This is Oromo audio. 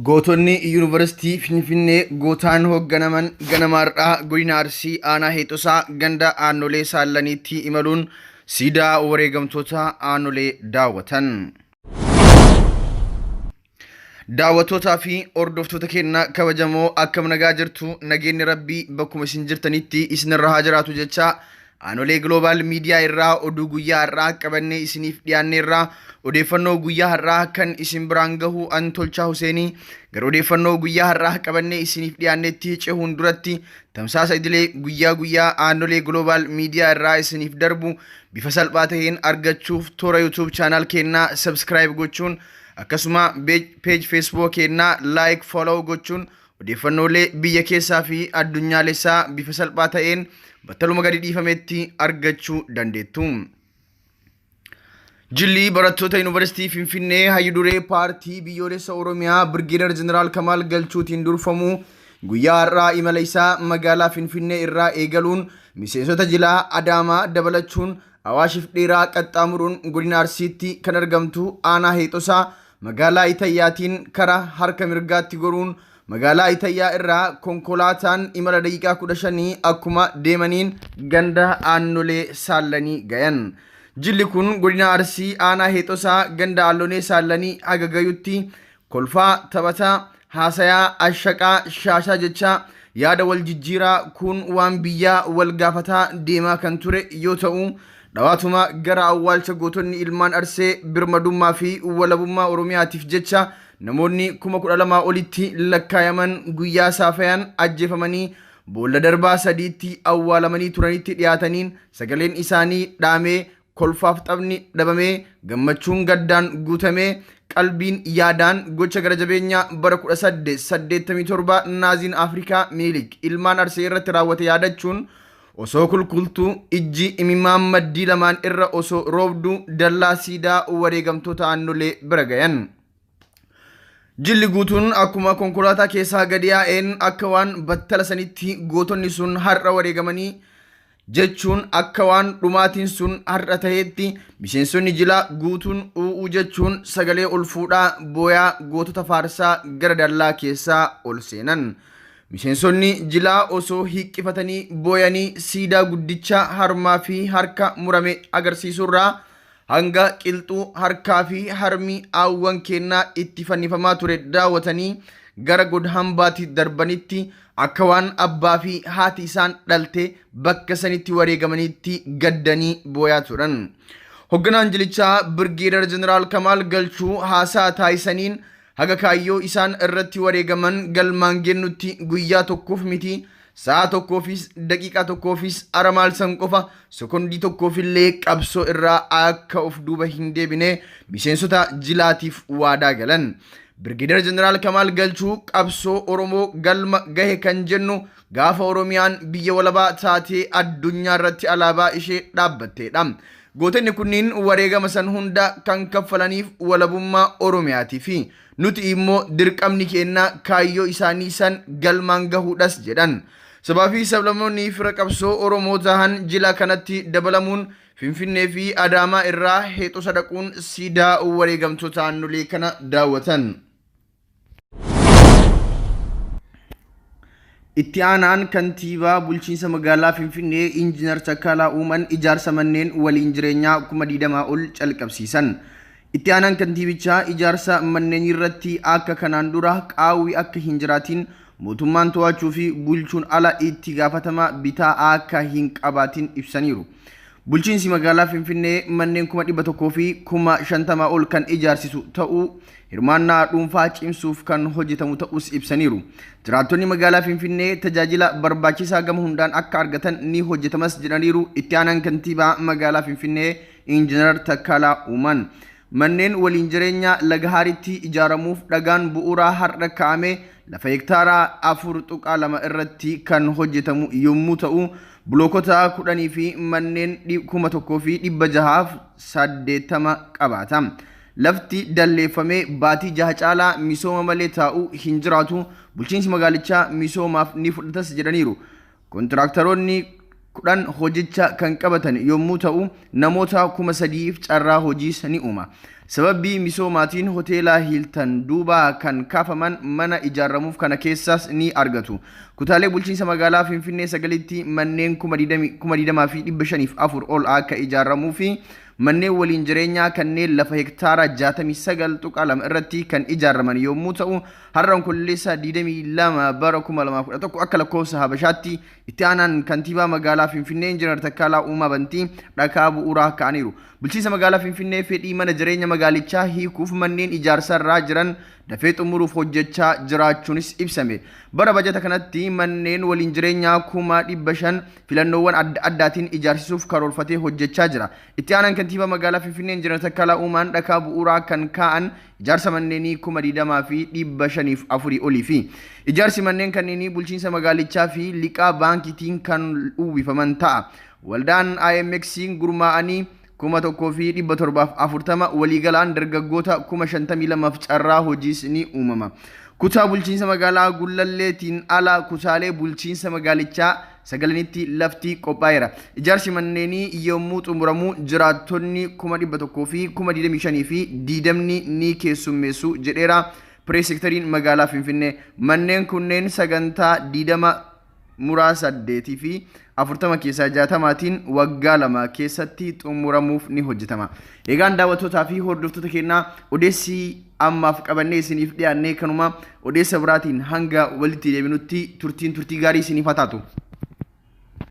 Gootonni Yuunivarsiitii Finfinnee gootaan hoogganaman ganama har'aa godina Arsii aanaa Heexosaa ganda Aannolee Saallaniitti imaluun siidaa wareegamtoota Aannolee daawwatan. Daawwattootaa fi hordoftoota keenya kabajamoo akkam nagaa jirtu nageenyi rabbii bakkuma isin jirtanitti isinirra haa jiraatu jecha Aanolee Global Media irraa oduu guyyaa har'aa qabannee isiniif dhiyaanneerra. Odeeffannoo guyyaa har'aa kan isin biraan gahu an Tolchaa Huseenii. Gara odeeffannoo guyyaa har'aa qabannee isiniif dhiyaannetti cehuun duratti tamsaasa idilee guyyaa guyyaa Aanolee Global Media irraa isiniif darbu bifa salphaa taheen argachuuf toora YouTube channel keenyaa subscribe gochuun akkasuma page Facebook keenyaa like follow gochuun odeeffannoolee biyya keessaa fi addunyaalessaa bifa salphaa ta'een battaluma gadi dhiifametti argachuu dandeettu. Jilli barattoota Yuunivarsiitii Finfinnee hayyuduree paartii biyyoolessa Oromiyaa Birgeedar Jeneraal Kamaal Galchuutiin durfamu guyyaa har'aa imala isaa magaalaa Finfinnee irraa eegaluun miseensota jilaa Adaamaa dabalachuun Awaashiif dheeraa qaxxaamuruun godina Arsiitti kan argamtu aanaa Heexosaa magaalaa Itayyaatiin kara harka mirgaatti goruun magaalaa Itayyaa irraa konkolaataan imala daqiiqaa 15 akkuma deemaniin ganda Aannolee Saallanii gayan. Jilli kun godina Arsii aanaa Heexosaa ganda Aannolee Saallanii haga gayutti kolfaa, taphataa, haasayaa, ashaqaa, shaashaa jechaa yaada wal jijjiiraa kuun waan biyyaa wal gaafataa deemaa kan ture yoo ta'u, dhawaatuma gara awwaalcha gootonni ilmaan Arsee birmadummaa fi walabummaa Oromiyaatiif jecha namoonni 12,000 olitti lakkaayaman guyyaa saafayaan ajjeefamanii boolla darbaa sadiitti awwaalamanii turanitti dhiyaataniin sagaleen isaanii dhaamee kolfaaf taphni dhabamee, gammachuun gaddaan guutamee, qalbiin yaadaan gocha gara jabeenyaa bara 1887 Naaziin Afrikaa Minilik ilmaan Arsee irratti raawwate yaadachuun osoo kulkultuu ijji imimmaan maddii lamaan irra osoo roobdu dallaa siidaa wareegamtoota Aannolee bira gayan. Jilli guutuun akkuma konkolaataa keessaa gadi yaa'een akka waan battala sanitti gootonni sun har'a wareegamanii jechuun akka waan dhumaatiin sun har'a taheetti miseensonni jilaa guutuun u'uu jechuun sagalee ol fuudhaa booyaa gootota faarsaa gara dallaa keessaa ol seenan. Miseensonni jilaa osoo hiqqifatanii booyanii siidaa guddicha harmaa fi harka murame agarsiisurraa hanga qilxuu harkaa fi harmi aawwan keennaa itti fannifamaa ture daawwatanii gara god-hambaatti darbanitti akka waan abbaa fi haati isaan dhalte bakka sanitti wareegamaniitti gaddanii booyaa turan. Hogganaan jilichaa Birgeedar Jeneraal Kamaal Galchuu haasaa taasisaniin haga kaayyoo isaan irratti wareegaman galmaan gennutti guyyaa tokkoof miti sa'a tokkoofis daqiiqaa tokkoofis ara maal san qofa sekondii tokkoofillee qabsoo irraa akka of duuba hin deebine miseensota jilaatiif waadaa galan. Birgeedar Jeneraal Kamaal Galchuu qabsoo Oromoo galma gahe kan jennu gaafa Oromiyaan biyya walabaa taatee addunyaa irratti alaabaa ishee dhaabbatteedha. Gootonni kunniin wareegama san hunda kan kaffalaniif walabummaa Oromiyaatiifi. Nuti immoo dirqamni keenna kaayyoo isaanii san galmaan gahuudhas jedhan. Sabaa fi sablammoonni fira qabsoo Oromoo tahan jila kanatti dabalamuun Finfinnee fi Adaamaa irraa Heexosa dhaquun siidaa wareegamtoota Aannolee kana daawwatan. Itti aanaan kantiibaa bulchiinsa magaalaa Finfinnee Injiinar Takkalaa Uuman ijaarsa manneen waliin jireenyaa 20,000 ol calqabsiisan. Itti aanaan kantiibichaa ijaarsa manneenii irratti akka kanaan dura qaawwi akka hin jiraatiin mootummaan to'achuu fi bulchuun ala itti gaafatama bitaa akka hin qabaatiin ibsaniiru. Bulchiinsi magaalaa Finfinnee manneen 100,000 fi 50,000 ol kan ijaarsisu ta'uu hirmaannaa dhuunfaa cimsuuf kan hojjetamu ta'us ibsaniiru. Jiraattonni magaalaa Finfinnee tajaajila barbaachisaa gama hundaan akka argatan ni hojjetamas jedhaniiru itti aanaan kantiibaa magaalaa Finfinnee Injiinar Takkalaa Uumaan. Manneen waliin jireenyaa Lagahaaritti ijaaramuuf dhagaan bu'uuraa har'a kaa'ame lafa hektaara 4.2 irratti kan hojjetamu yommuu ta'u, bilookota 10 fi manneen 1,680 qabaata. Lafti dalleeffamee baatii jaha caalaa misooma malee taa'u hin jiraatu, bulchiinsi magaalichaa misoomaaf ni fudhatas jedhaniiru. Kontiraaktaroonni 10 hojicha kan qabatan yommuu ta'u, namoota 3,000f carraa hojiis ni uuma. Sababii misoomaatiin hoteela Hiiltan duubaa kan kaafaman mana ijaaramuuf kana keessaas ni argatu. Kutaalee bulchiinsa magaalaa Finfinnee 9tti manneen 20,504 ol akka ijaaramuu fi manneen waliin jireenyaa kanneen lafa hektaara 69.2 irratti kan ijaaraman yommuu ta'u, har'a Onkololeessa 22 bara 2011 akka lakkoofsa Habashaatti itti aanaan kantiibaa magaalaa Finfinnee Injiinar Takkaalaa Uumaa Bantii dhakaa bu'uuraa ka'aniiru. Bulchiinsa magaalaa Finfinnee fedhii mana jireenya magaalichaa hiikuuf manneen ijaarsarraa jiran dafee xumuruuf hojjechaa jiraachuunis ibsame. Bara bajata kanatti manneen waliin jireenyaa 500,000 filannoowwan adda addaatiin ijaarsisuuf karoorfatee hojjechaa jira. Itti aanaan kantiibaa magaalaa Finfinnee Injiinar Takkaalaa Uumaan dhakaa bu'uuraa kan kaa'an ijaarsa manneenii 20,504 olii fi ijaarsi manneen kanneenii bulchiinsa magaalichaa fi liqaa baankiitiin kan uwwifaman ta'a. Waldaan IMX gurmaa'anii 1,740 waliigalaan dargaggoota 52,000 carraa hojiis ni uumama. Kutaa bulchiinsa magaalaa Gullalleetiin ala kutaalee bulchiinsa magaalichaa 9tti lafti qophaa'eera. Ijaarsi manneenii yommuu xumuramu jiraattonni 125,020 ni keessummeessu jedheera pirees sektariin magaalaa Finfinnee. Manneen kunneen sagantaa 20 muraa 8 fi 40 keessaa 60tiin waggaa 2 keessatti xumuramuuf ni hojjetama. Egaan daawwattootaa fi hordoftoota keenyaa, odeessi ammaaf qabannee isiniif dhiyaannee kanuma. Odeessa biraatiin hanga walitti deebinutti turtiin turtii gaarii isiniif haa taatu.